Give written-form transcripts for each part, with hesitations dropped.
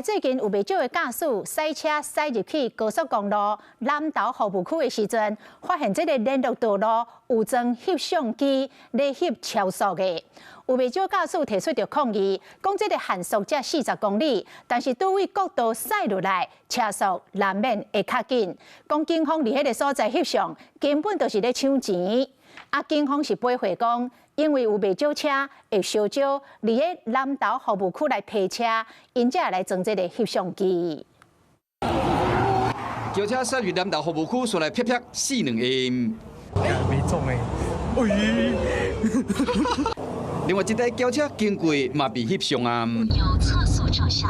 最近有袂少的駕駛駛車駛入去高速公路南投服務區的時陣，發現這个聯絡道路有裝翕相機咧翕超速的。有袂少駕駛提出著抗議，講這个限速才40公里，但是佗位國道駛入來，車速難免會較緊。講警方佇彼个所在翕相，根本就是咧搶錢。啊，警方是回應講，因為有袂少車會相招佇咧南投服務區來泊車，𪜶才會來裝這个翕相機。轎車駛入南投服務區，紲來啪啪四兩下。沒中欸，哎！另外一台轎車經過嘛被翕相啊。有測速照相。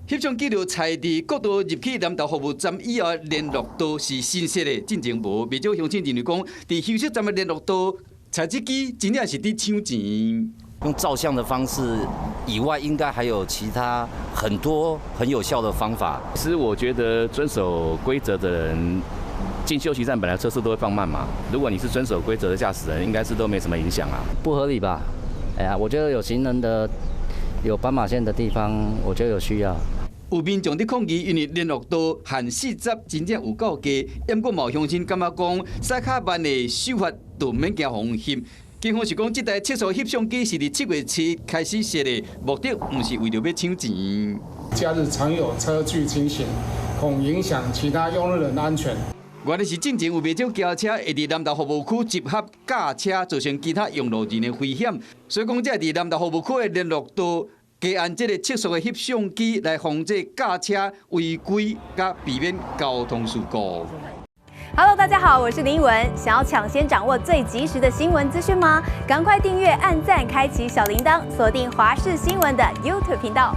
翕相機就採佇國道入去南投服務站以後，聯絡道是新設的，進前無。袂少鄉親認為講，佇休息站的聯絡道，採這機真正是佇搶錢。用照相的方式以外，應該還有其他很多很有效的方法。其實我覺得遵守規則的人進休息站本來車速都會放慢嘛。如果你是遵守規則的駕駛人，應該是都沒什麼影響啊。不合理吧？哎呀，我覺得有行人的、有斑馬線的地方，我覺得有需要。有民眾佇抗議，因為聯絡道限四十，真正有夠低。毋過嘛有鄉親感覺講，駛較慢的手法就免驚予人翕。警方是講，這台測速翕相機是佇7月7開始設的，目的毋是為著欲搶錢。假日常有車距情形，恐影響其他用路人安全。原來是進前有袂少轎車會佇南投服務區集合駕車，造成其他用路人的危險。所以講，這佇南投服務區的聯絡道加安這个測速的翕相機，來防止駕車違規，佮避免交通事故。 Hello，大家好，我是林文。想要搶先掌握最及時的新聞資訊嗎？趕快訂閱、按讚、開啟小鈴鐺，鎖定華視新聞的 YouTube 頻道。